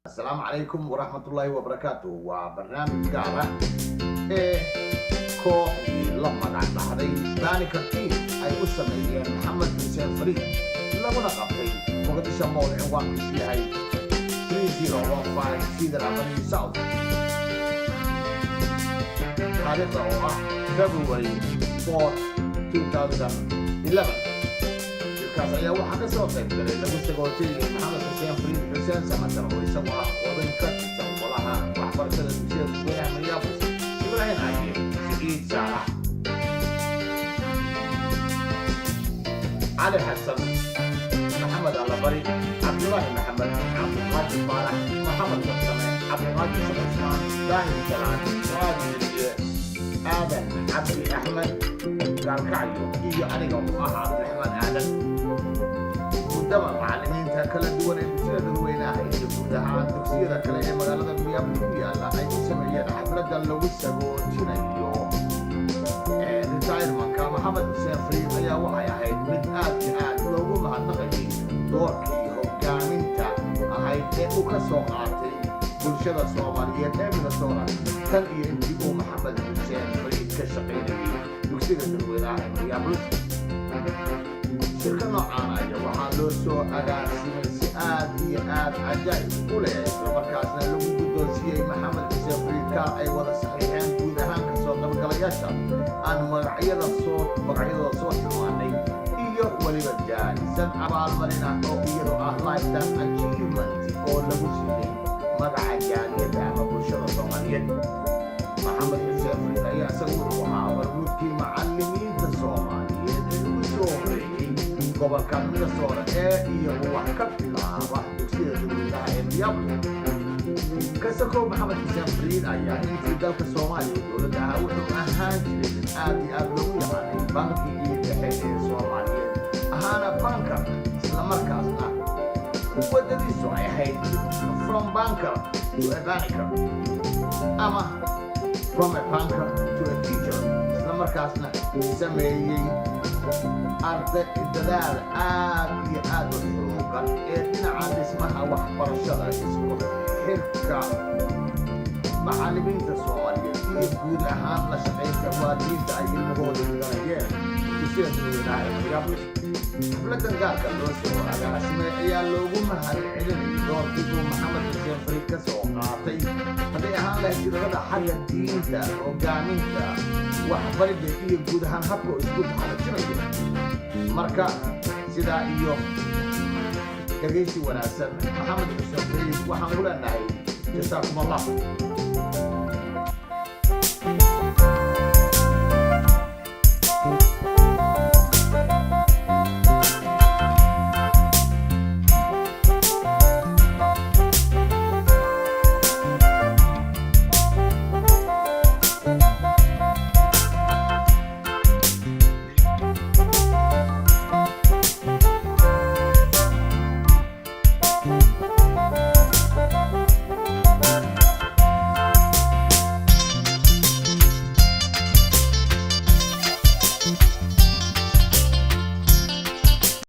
Asalaamu calaykum waraxmatullaahi wabarakaatu. Waa barnaamij gaar ah ee kooxdii la magac dhahday Banneker Team ay u sameeyeen Maxamed Xuseen Fariid, laguna qabtay Muqdisho Mall, cinwaankiisu yahay 3015 Cedar Avenue South, taariikhda oo ah February 4, 2011. Shirkaas ayaa waxaa ka soo qayb galay, lagu sagootiyey Maxamed Xuseen Fariid Xuseen Samatar, oo isagu ah oday ka tirsan golaha waxbarashada dugsiyada dadweynaha Minneapolis, Ibraahim Caaye, Siciid Saalax, Cali Xasan Maxamed, Allabari Cabdulaahi Maxamed, Cabdiqaadir Faarax Maxamed, Warsame Cabdiqaadir Sheekh Cusmaan, Daahir Salaan, Fuaad Yeliye, Aadan Cabdi Axmed Gaalkacyo iyo aniga oo ah Cabdiraxmaan Aadan. Muddaba macallimiinta kala duwan ee dugsiyada dadweynaha iyo guud ahaan dugsiyada kale ee magaalada Minneapolis ku yaalla ay u sameeyeen xafladda lagu sagootinayo retirementka Maxamed Xuseen Fariid ayaa waxay ahayd mid aad iyo aad loogu mahadnaqayay doorkii hogaaminta ahayd ee uu ka soo qaatay bulshada Soomaaliyeed ee Minnesota tan iyo intii uu Maxamed Xuseen Fariid ka shaqaynayay dugsiyada dadweynaha ee Minneapolis. Shirka noocaan aya waxaa loo soo agaasimay si aad iyo aad cajaa'ib u leh, islamarkaasna lagu guddoonsiiyey Maxamed Xuseen Fariid kaar ay wada saxiixeen guud ahaan kasoo qaybgalayaasha aan magacyadooda soo tilmaanay, iyo weliba jaa'isad abaalmarin ah oo iyadoo ah lifetime achievement oo lagu siiyey magaca jaaliyadda ama bulshada Soomaaliyeed. Maxamed Xuseen Fariid ayaa isagu wuxuu ahaa hormuudkii macallimiinta Soomaaliyeed ee ugu soo horeeyey gobolka Minnesota ee iyagu wax ka bilaaba dugsiyada dadweynaha ee Minneapolis. Kasakow, Maxamed Xuseen Fariid ayaa intii dalka Soomaaliya dowladda ahaa wuxuu ahaan jiray mid aad iyo aad loogu yaqaanay bankigii dhexe ee Soomaaliyeed, ahaana banker, islamarkaasna waddadiisu ay ahayd from banker to a banker ama from a banker to a teacher, islamarkaasna sameeyey arday dadaal aad iyo aad u xoogan ee dhinaca dhismaha waxbarashada, isku xirka macallimiinta Soomaaliyeed iyo guud ahaan la shaqaynta waalidiinta ay ilmahooda dhiganayeen dugsiyada dadweynaha ee Minneapolis. Xafladan gaarka loo soo agaasimay ayaa loogu mahad celinayay doorkii uu Maxamed Xuseen Fariid ka soo qaatay, hadday ahaan lahayd shirarada xagga diinta, hogaaminta, waxbaridda iyo guud ahaan habka uu isku taxallujinayo. Marka sidaa iyo dhegaysi wanaagsan. Maxamed Xuseen Fariid waxaan ku leenahay jasaakum Allah.